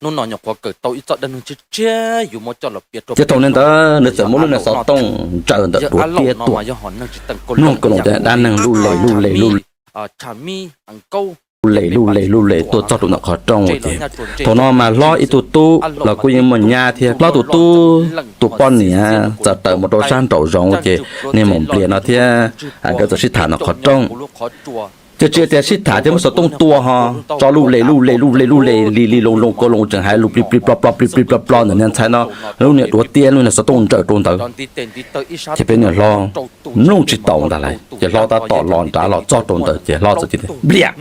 Hnub no nyuam qhuav kawm tau ib txoj dab neeg tshiab tshiab yuav muab coj los piav rau peb. Ces thaum ntawd nws txawm muab lub niag xov tooj ntsaws ntawm duav tiab tuaj. Mloog kawg los tias dab neeg luj lis luj lis luj lis, luj lis luj lis luj lis tuaj txog rau ntawm qhov rooj ces thaum no mas hlob ib tug tub los kuj yeej muaj nyab thiab. Hlob tus tub tus poj niam txawm tawm mus rau sab nraum zoov ces niag Maum Nplias no thiab nkawd txawm sib tham ntawm qhov rooj. Ces tsis tias sib tham thiab muab xov tooj tua ho tso luj lis luj lis luj lis luj lis li li loo loo ko loo tseem hais lus plig plig plog plog plig plig plog plog ntawm niag ntxhais no lub niag duav tiab lub niag xov tooj ntsaws rau ntawd. Ces peb niag hlob mloog tsis taus ntag lauj, ces hlob tab tom los nrad los txog rau ntawd ces hlob txawm tias, Nplias,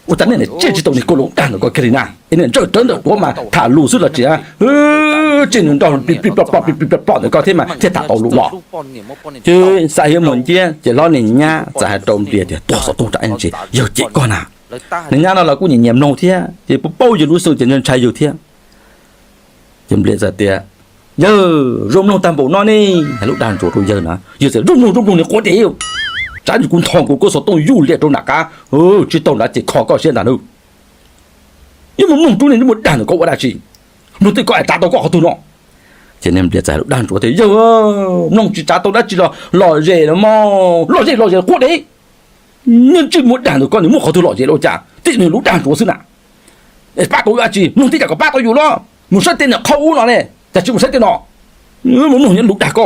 ua cas nej niam tsiaj tsis tau niag ko loo dag ntawm ko kiag li na? Es niag ntsawj rawv ntawm duav mas tham lus xwb los tsis, tsiaj nws nrog plig plig plog plog plig plig plog plog ntawm ko thiab mas thiaj tham tau lus los. Ces xav hiav mus nciab ces hlob niag nyab txawm hais rau Nplias tias, Tuag xov tooj rau ntsis, yawg cem koj na. Niag nyab no los kuj nyiam nyiam mloog thiab ces puas paub yawg lub xwm ces ntshai yawg thiab. Ces Nplias txawm tias, Yawg, zoo mloog tag npaum no ne. Hais lus dag ntsuav rau yawg na, yawg txawm, Zoo mloog, zoo mloog niag quav dev, tsam ntsis kuv nthos kuv koj xov tooj yuj liam rau nram qab, tsis tau nrad ces kho koj siab ntag nawb. Yuav mus mloog rub niag ntsej muag dag ntawm ko ua dab tsi? Mloog tej ko es tsav tau koj qhov twg no? Ces niag Nplias txawm hais lus dag ntsuav tias, Yawg, mloog tsis tsav tau dab tsi los lom zem los mas, lom zem lom zem quav dev. Niag ntsej muag dag ntawm ko nws muaj qhov twg lom zem los cas, tib niag lus dag ntsuav xwb na. Es pab tau yus dab tsi? Mloog tej cas kom pab tau yus los? Mus saib tej niag qhaub ub no ne, cas tsis mus saib tej no? Mus mloog nyob lus dag ko.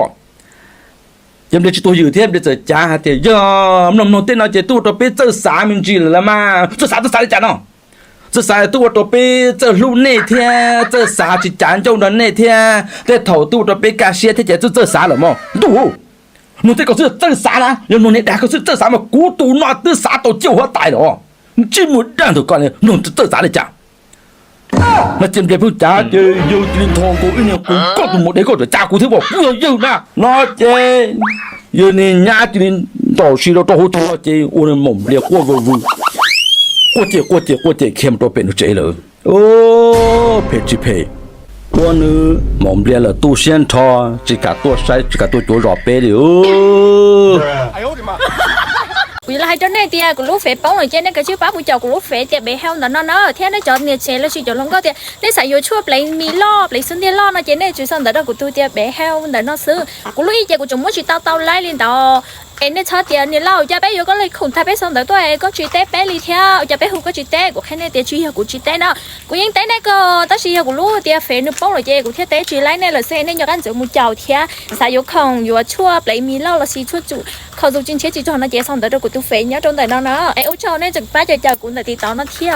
Ces Nplias tsis tuag ywm thiab Nplias txawm cav hais tias, Yog mloog mloog tej no ces twb ua rau peb txawj xav me ntsis lawm las mas. Txawj xav, txawj xav li cas no? Txawj xav twb ua rau peb txawj hlub nej thiab txawj xav tsis cav ncauj nrog nej thiab, tej thaum twb ua rau peb kaj siab thiab ces txawj txawj xav lawm mog. Ntuj, mloog tej ko xwb txawj xav na, yog mloog niag dag ko xwb txawj xav mas kuv tus no twb xav tau ciaj huab tais lawm. Ntsej muag dag ntawm ko mloog txawj xav li cas? No ces Nplias pheej cav ces yawg cia li nthos nkaus ib niag qus, Koj tus maum dev, koj tseem cav kuv thiab as, kuv yog yawg na. No ces yawg niag nyab cia li ntaus si rau rau hauv tog no ces ua Maum Nplias quaj vwm vwm, quaj ces quaj ces quaj ces khiav mus rau pem nws tsev lawm. Phem tsis phem, ua nws Maum Nplias lawm tu siab nrho, tsis kam tuaj saib tsis kam tuaj cuav zos peb li. Kuv yuav los hais rau nej tias kuv lub fev poob lawm ces nej kav tsij pab mus caum kuv lub fev tias Bev Hau ntawm no na, thiab nej cov niam tsev los sis cov hluas nkauj tias nej xav yuav tshuaj pleev mis loj pleev xub ntiag loj no ces nej tsuas sau ntawv rau kuv tus tias Bev Hau ntawm no xwb. Kuv lub ib ces kuv tseem muab tsis tau tau laib li ntawd. Es nej txhob tias niam lauj, cas peb yuav koj li khoom tag peb sau ntawv tuaj es koj tsis teb peb li thiab, cas peb hu koj tsis teb. Kuv qhia nej tias tsis yog kuv tsis teb no, kuv yeej teb nej ko, tab sis yog kuv lub tias fev nws poob lawm ces kuv thiaj teb tsis laib nej lawm xwb, nej nco qab ntxuav mus caum thiab. Xav yuav khoom yuav tshuaj pleev mis loj los sis tshuaj tsum khoom tus tsis ntshiab tsis txog no ces sau ntawv rau kuv tus fev nyob rau ntawm no no. Es ua tsaug nej tseem pab caum caum kuv ntawm TikTok no thiab.